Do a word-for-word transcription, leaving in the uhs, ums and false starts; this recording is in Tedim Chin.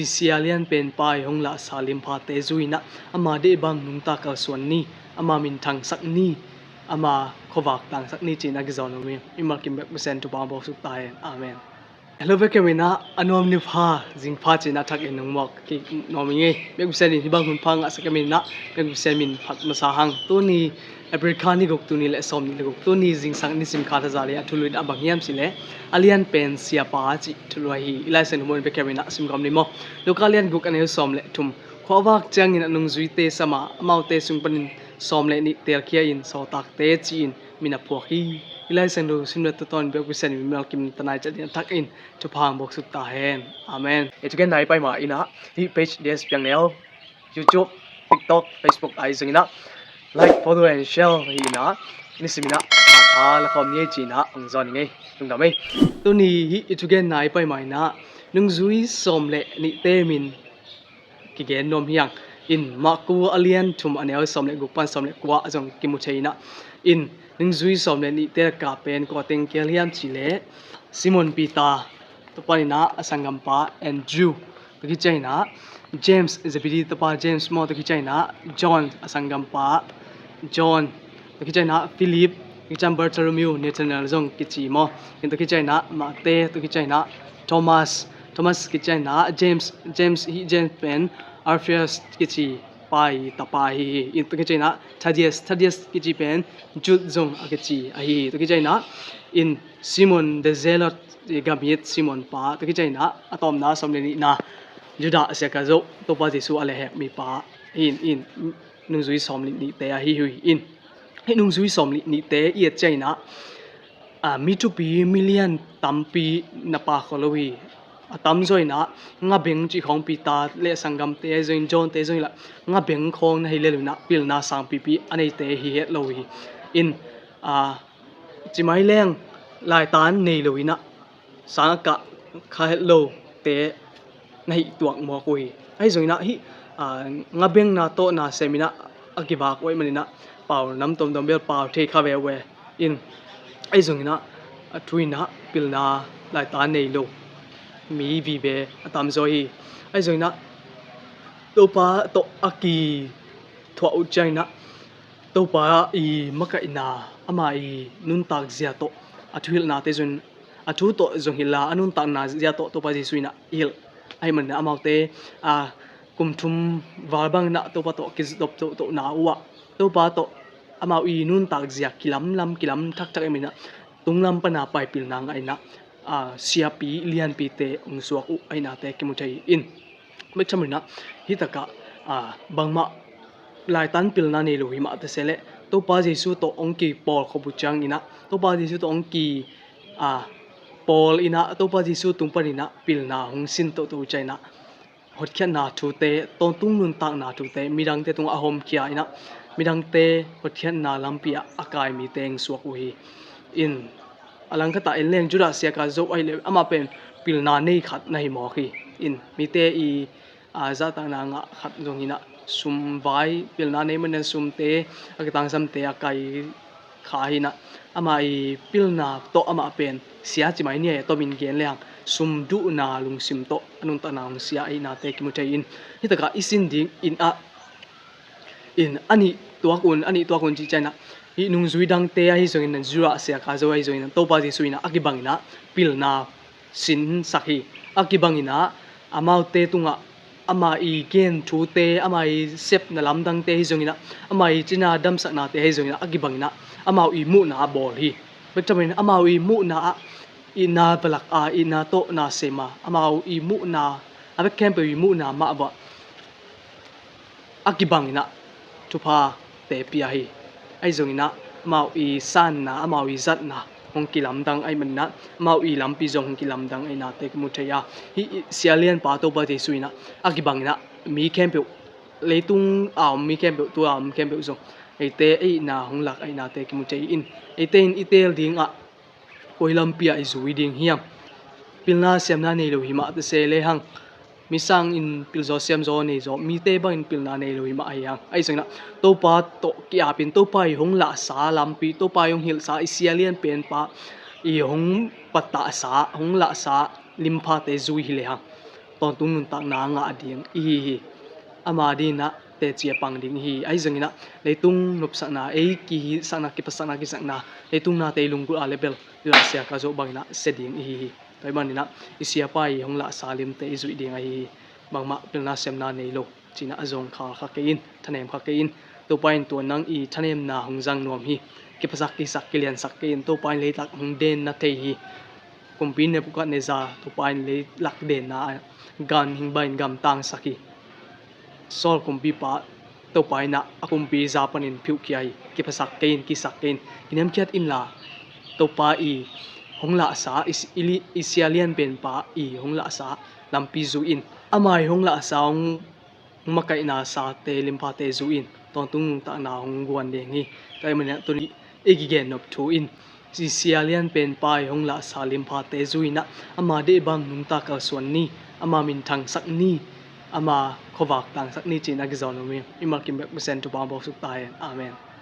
Sia lian penpa i hong lahsa limphate zui-in ah, ama deih bang nungta kalsuan ni, ama min thangsak ni, ama khuavak tangsak ni ci-in a kizawn om hi. I malkim bek Pasian thupha bawksuk ta hen. Amen. Hello, bek kemin ah a nuam ni pha, zing pha ci-in a thak in nung muak kik nuam ing ei. Bek Pasian in hih bang hun pha ngahsak kemin ah, bek Pasian min phat masa hang. Tuni April kha ni guk, tuni le sawm ni le guk, tuni zingsang nisim kha thaza le a thulu in a bang hiam cih leh, a lian pen siapa cih thulu ahi. I Lai Siangtho mun bek kemin ah simkhawm ni maw. Luka lian guk, a neu sawm le thum. Khuavak ciangin a nungzuite sam a, amaute sung panin sawm le nih teelkhia in, sawltakte ci-in min a phuak hi. I Lai Siangtho sim le tawh tawn bek Pasian in mi malkim ta nai ciat in a thak in thupha bawksuk ta hen. Amen. Hi thugen nai pai ma in ah, hih page D S Piang Neu, YouTube, TikTok, Facebook ahi zongin ah, like, follow and share hi in ah, nisim in ah, a tha la khawm ni ei ci-in ah hong zawn ing ei. Lungdam ei. Tuni hih i thugen nai pai ma in ah, nungzui sawm le nihte min kigen nuam hi hang. In Marku a lian thum, a neu sawm le guk pan sawm le kua zong kimu thei in ah, in nungzui sawm le nihte lakah pen kua teng kial hiam cih leh, Simon Peter, tua panin ah a sanggampa Andrew, tua khit ciangin ah James, Zebedee tapa James maw, tua khit ciangin ah John, a sanggampa John, tua khit ciangin ah Philip, tua khit ciang Bartholomew, Nathanael zong kici maw. In tua khit ciangin ah Matthai, tua khit ciangin ah Thomas, Thomas khit ciangin ah James, James, hih James pen Alphaeus kici pa i tapa ahi hi. In tua khit ciangin ah Thaddeus, Thaddeus kici pen Jude zong a kici ahi hi. Tua khit ciangin ah in Simon the Zealot, i gamhit Simon pa, tua khit ciangin ah a tawpna sawm le nihna, Judah Iskariot, Topa Jesu a lehhek mipa, in, in nungzui sawm le nihte ahi hi. In hih nungzui sawm le nihte i et ciangin ah, a, mi thupi, mi lian tampi na pha khol lo hi. A tamzaw in ah ngabeng cih khawng Peter le sanggamte ahi zongin, Johnte zong hi lah, ngabeng khawng na hi lel uh in ah pilna sangpipi a neite hi het lo hi. In, a, ci mai leng laitan nei lo in ah sang a kah kha het lote na hih tuak mawk uh hi. Ahi zongin ah hih, a, ngabengna tawh nasem in ah a kivak uh ahih manin ah pau nam tuamtuam bel pau thei kha ve uh e. In ahi zongin ah a thu in ah pilna laitan nei lo mi vive a tamzaw hi. Ahi zongin ah Topa tawh a kithuah uh ciangin ah Topa i makaihna, ama i nuntak zia tawh a thuhilhnate zong, a thu tawh zong hilh a, a nuntakna zia tawh Topa Jesu in ah hilh ahih manin ah amaute, a, kum thum val bangin ah Topa tawh kizop tohtohna uh ah Topa tawh amau i nuntak zia kilamlam, kilam thakthak ahih manin ah tunglam pana pai pilna ngah in ah, a, siapi lianpite hong suak uh ahihnate kimu thei in. Bek tham in ah hih takah, a, bangmah laitan pilna nei lo hi mah ta se leh Topa Jesu tawh hong kipawlkhop uh ciangin ah, Topa Jesu tawh hong ki, a, pawl in ah, Topa Jesu tung panin ah pilna hong sin tohtoh uh ciangin ah hotkhiatna thute, tawntung nuntakna thute midangte tungah a homkhia in ah midangte hotkhiatna lampi ah a kai mite hong suak uh hi. In a langkhat ah en leng Judah Iskariot ahih leh amah pen pilna nei khat na hi mawk hi. In mite i, a, zahtakna ngah khat zong hi in ah sum vai, pilna nei manin sumte, a kitangsamte a kai kha hi in ah, ama i pilna tawh amah pen sia ci mai ni a, a tomin gen leng sum duhna lungsim tawh a nuntakna hong sia ahihnate kimu thei in. Hih takah i sin ding in ah, in a nih tuak un, a nih tuak un cih ciangin ah hih nungzui dangte ahi zongin, Judah Iskariot ahi zongin Topa Jesu in ah a kibangin ah pilna sinsak hi. A kibangin ah amaute tungah ama i gen thute, ama i sepna lamdangte ahi zongin ah, ama i cina damsaknate ahi zongin ah a kibangin ah amau i muhna a bawl hi. Bek tham in amau i muhna ah, itna va lak a, itna tawh nasem a, amau i muhna, a bek khempeuh i muhna mah bawh a kibangin ah thuphate pia hi. Ahi zongin ah amau i sanna, amau i zatna hong kilamdang ahih manin ah amau i lampi zong hong kilamdang ahihnate kimu thei a, hih sia lianpa Topa Jesu in ah a kibangin ah mi khempeuh, leitung a om mi khempeuh, tua a om khempeuh zong eite itna hong lak ahihnate kimu thei in, eite in i teel ding ah koi lampi ah i zui ding hiam? Pilna siamna nei lo hi mah ta se lehang, mi sangin pilzaw siamzaw nei zaw mite bangin pilna nei lo hi mah hi hang. Ahi zongin ah Topa tawh ki-apin Topa i hong lahsa lampi, Topa i hong hilhsa, i sia lian penpa i hong patahsa, hong lahsa limphate zui hi lehang, tawntung nuntakna a ngah ding i hi hi. Ama dinah teci a pang ding i hi hi. Ahi zonginah leitung nopsakna, ei kihisakna, kipasakna, kisakna, leitung nate i lunggulh a lebel i lahsia ka zawh banginah sia ding i hi hi. Tua ahih maninah i siapa i hong lahsa limte i zuih ding ahi hi. Bangmah pilna siamna nei lo cinah a zawngkhal kha kei in, thanem kha kei in. Topa in tua nang i thanemna hong zang nuam hi. Kiphasak, kisak, kiliansak kei in. Topa in leitak hong denna thei hi. Kumpi Nebuchadnezzar Topa in leilak denna ah ganhing bangin gamtangsak hi. Saul kumpipa Topa innah a kumpi za panin phiuhkhia hi. Kiphasak kei in, kisak kei in, kiniamkhiat inla Topa i hong lahsa, i, i, i sia lianpenpa i hong lahsa lampi zui in. Ama i hong lahsa hong makaihna sate, limphate zui in. Tawntung nuntakna hong guan ding hi. Tua ahih maninah tuni i kigen nop thu in i sia lianpenpa i hong lahsa limphate zui inah ama deih bang nungta kalsuan ni, ama minthangsak ni, ama khuavak tangsak ni cinah kizawn nuam hi. I malkim bek Pasian thupha hong buaksuk ta hen. Amen.